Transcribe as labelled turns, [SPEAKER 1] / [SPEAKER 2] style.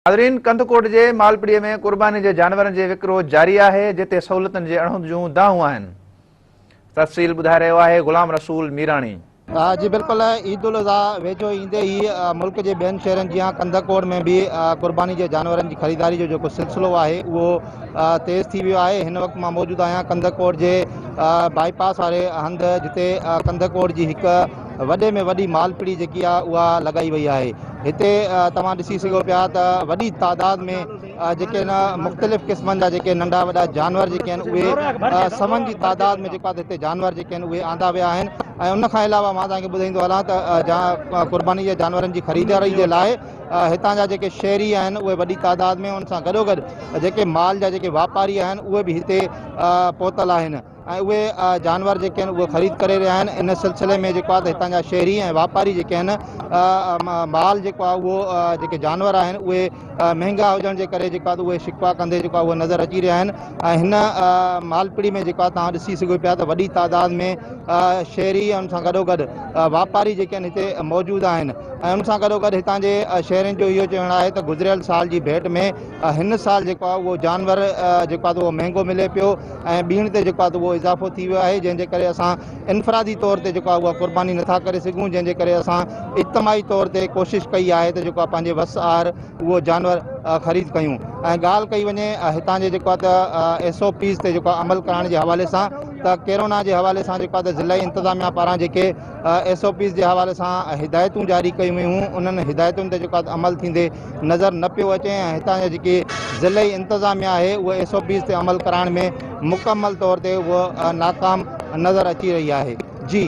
[SPEAKER 1] ناظرين ڪنڌڪوٽ جي مالپڙي ۾ قرباني جي جانورن جي وڪرو جاري آهي جتي سهولتن جي اڻهوند جون دانهون آهن تفصيل ٻڌائي رهيو آهي غلام رسول ميراڻي.
[SPEAKER 2] جي بلڪل عيد الاضحيٰ ويجهو ايندي ئي ملڪ جي ٻين شهرن جيان ڪنڌڪوٽ ۾ به قرباني جي جانورن جي خريداري جو جيڪو سلسلو آهي اهو تيز ٿي ويو آهي هن وقت مان موجود آهيان ڪنڌڪوٽ جي بائي پاس واري هنڌ جتي ڪنڌڪوٽ جي هڪ وڏي ۾ وڏي مالپڙي جيڪي آهي اها لڳائي وئي آهي هتي توهان ڏسي سگهو پيا ته وڏي تعداد ۾ جيڪي نه مختلف قسمن جا جيڪي ننڍا وڏا جانور جيڪي آهن اهي سون جي تعداد ۾ جيڪو آهي هتي جانور جيڪي آهن اهي آندا ويا آهن ۽ ان کان علاوه مان توهان کي ٻڌائيندو هلان ته قرباني جي جانورن جي خريداري جي لاء هتان جا جيڪي شهري آهن اهي وڏي تعداد ۾ ان سان گڏوگڏ جيڪي مال جا جيڪي واپاري آهن اهي به هتي پهتل آهن ۽ اهي جانور جيڪي آهن اهي خريد ڪري رهيا آهن ان سلسلي ۾ جيڪو آهي هتان جا شهري ۽ واپاري جيڪي آهن مال جيڪو آهي اهو جيڪي جانور آهن اهي مهنگا هجڻ جي ڪري جيڪو آهي اهي شڪوا ڪندي جيڪو آهي اهو نظر اچي رهيا آهن ۽ هن مالپڙي ۾ جيڪو آهي توهان ڏسي سگهو پيا ته وڏي تعداد ۾ شهري ۽ ان سان گڏو گڏ واپاري جيڪي آهن هتي موجود آهن ۽ ان سان گڏو گڏ هتان جي شهرين جو اهو چوڻ آهي ته گذريل سال جي ڀيٽ ۾ هن سال جيڪو آهي اهو جانور جيڪو آهي اهو مهنگو ملي پيو ۽ ٻيڻ تي جيڪو آهي اهو اضافو ٿي ويو آهي جنهن جي ڪري اسان انفرادي طور تي جيڪو آهي اها قرباني نٿا ڪري سگهون جنهن جي ڪري اسان اجتماعي طور تي ڪوشش ڪئي آهي ته جيڪو آهي پنهنجي وس آهر اهو جانور خريد ڪيون ۽ ڳالهه ڪئي وڃي هتان جي جيڪو آهي ته ايس او پيز تي جيڪو عمل ڪرائڻ جي حوالي سان ته ڪيرونا جي حوالي سان جيڪو آهي ته ضلعي انتظاميا پاران جيڪي ايس او پيز جي حوالي سان هدايتون جاري ڪيون ويون هيون انهن هدايتن تي جيڪو آهي عمل ٿيندي نظر نه پيو اچي ۽ هتان جا جيڪي ضلعي انتظاميا آهي اهو ايس او پيز تي عمل ڪرائڻ ۾ مڪمل طور تي اهو ناڪام نظر اچي رهي آهي جي.